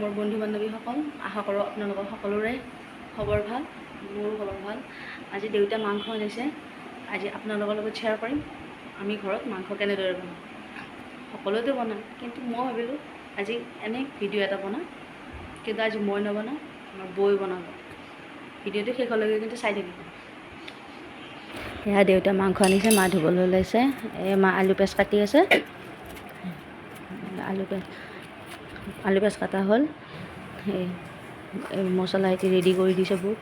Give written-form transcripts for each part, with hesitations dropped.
মোৰ বন্ধু বান্ধৱীসকল, আশা কৰোঁ আপোনালোকৰ সকলোৰে খবৰ ভাল, মোৰো খবৰ ভাল। আজি দেউতা মাংস আনিছে। আজি আপোনালোকৰ লগত শ্বেয়াৰ কৰিম আমি ঘৰত মাংস কেনেদৰে বনাওঁ। সকলোৱেতো বনায়, কিন্তু মই ভাবিলোঁ আজি এনেই ভিডিঅ' এটা বনাওঁ। কিন্তু আজি মই নবনাওঁ, আমাৰ বৌৱে বনাব। ভিডিঅ'টো শেষলৈকে কিন্তু চাই থাকিব। সেয়া দেউতা মাংস আনিছে, মা ধুবলৈ ওলাইছে। এই মা আলু পিঁয়াজ কাটি আছে। আলু পিঁয়াজ কটা হ'ল। এই মছলা এতিয়া ৰেডি কৰি দিছে বৌক।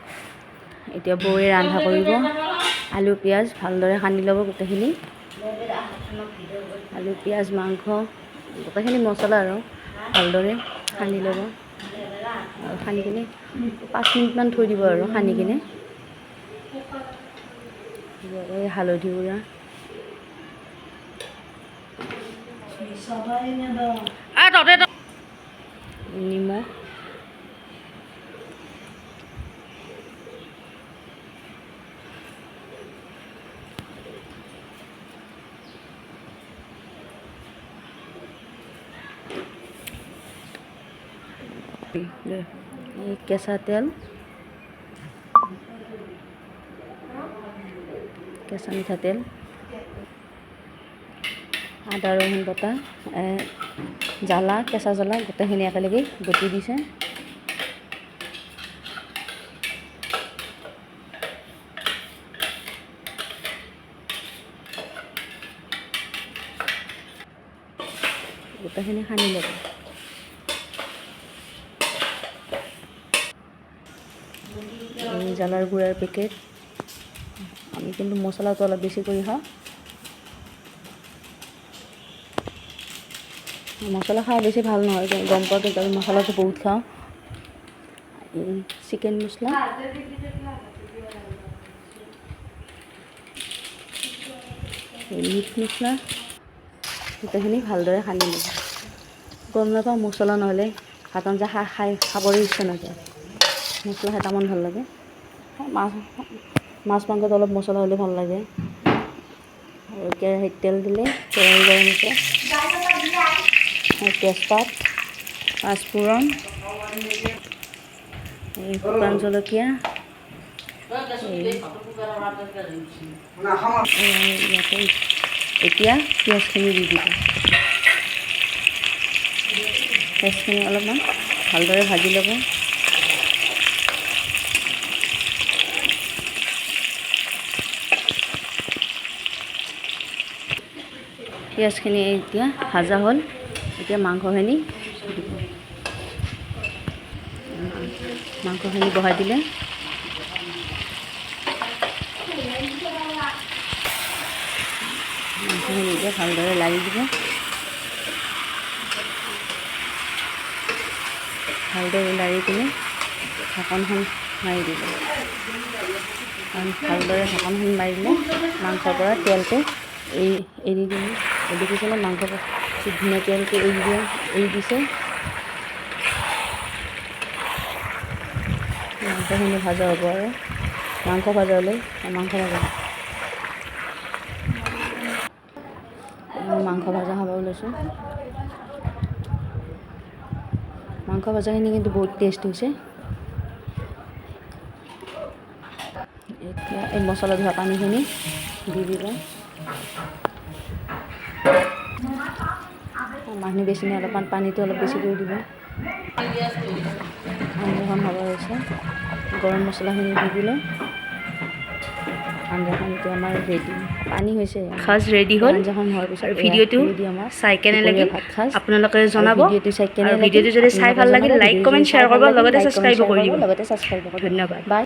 এতিয়া বৌৱে ৰন্ধা কৰিব। আলু পিঁয়াজ ভালদৰে সানি ল'ব গোটেইখিনি। আলু, পিঁয়াজ, মাংস, গোটেইখিনি মছলা আৰু ভালদৰে সানি ল'ব আৰু সানি কিনে 5 মিনিটমান থৈ দিব। আৰু সানি কিনে এই হালধি গুড়া, নিমখ, এই কেঁচা তেল, কেঁচা মিঠাতেল, আদা ৰহুন বটা, জ্বালা, কেঁচা জ্বালা গোটেইখিনি একেলগে বটি দিছে। গোটেইখিনি সানি ল'ব। এই জ্বালাৰ গুড়াৰ পেকেট। আমি কিন্তু মছলাটো অলপ বেছি কৰি খাওঁ। মছলা খোৱা বেছি ভাল নহয়, গম পাওঁ, কিন্তু আমি মছলাটো বহুত খাওঁ। এই চিকেন মছলা, এই মিট মছলা, গোটেইখিনি ভালদৰে সানি ল'ব। গম নাপাওঁ, মছলা নহ'লে ভাত আঞ্জা খাই খাবলৈ ইচ্ছা নাযায়। মছলা খাই তামান ভাল লাগে। মাছ মাংসত অলপ মছলা হ'লে ভাল লাগে। আৰু কেৰাহীত তেল দিলে, কেৰাহী গৰম হৈছে। তেজপাত, পাঁচফোৰণ, এই শুকান জলকীয়া, ইয়াতে এতিয়া পিঁয়াজখিনি দি দিব। পিঁয়াজখিনি অলপমান ভালদৰে ভাজি ল'ব। পিঁয়াজখিনি এতিয়া ভাজা হ'ল। এতিয়া মাংসখিনি দিব। মাংসখিনি বহাই দিলে। মাংসখিনি এতিয়া ভালদৰে লাৰি দিব। ভালদৰে লাৰি কিনে ঢাকনখন মাৰি দিব। কাৰণ ভালদৰে ঢাকনখন মাৰি দিলে মাংসৰ পৰা তেলটো এই এৰি দিব। দেখিছেনে, মাংস ধুনীয়া তেলটো এৰি দিছে। মাংসখিনি ভাজা হ'ব আৰু মাংস ভাজা হ'লে মাংস ভাজা খাব ওলাইছোঁ। মাংস ভাজাখিনি কিন্তু বহুত টেষ্ট হৈছে। এতিয়া এই মছলা ধোৱা পানীখিনি দি দিব। মানুহ বেছি নাই, অলপমান পানীটো অলপ বেছি কৰি দিব। আঞ্জাখন হ'ব হৈছে। গৰম মছলাখিনি দি দিলে আঞ্জাখন এতিয়া আমাৰ ৰেডি। পানী হৈছে। সাজ ৰেডি হ'ল। আঞ্জাখন হোৱাৰ পিছত আৰু ভিডিঅ'টো ৰেডি আমাৰ চাই কেনে লাগিল ভাত সাজ। আপোনালোকে জনাব। ভিডিঅ'টো চাই কেনে আৰু ভিডিঅ'টো যদি চাই ভাল লাগিল, লাইক, কমেণ্ট, শ্বেয়াৰ কৰিব, লগতে ছাবস্ক্ৰাইবো কৰি দিব। লগতে ছাবস্ক্ৰাইব কৰিব। ধন্যবাদ। বাই।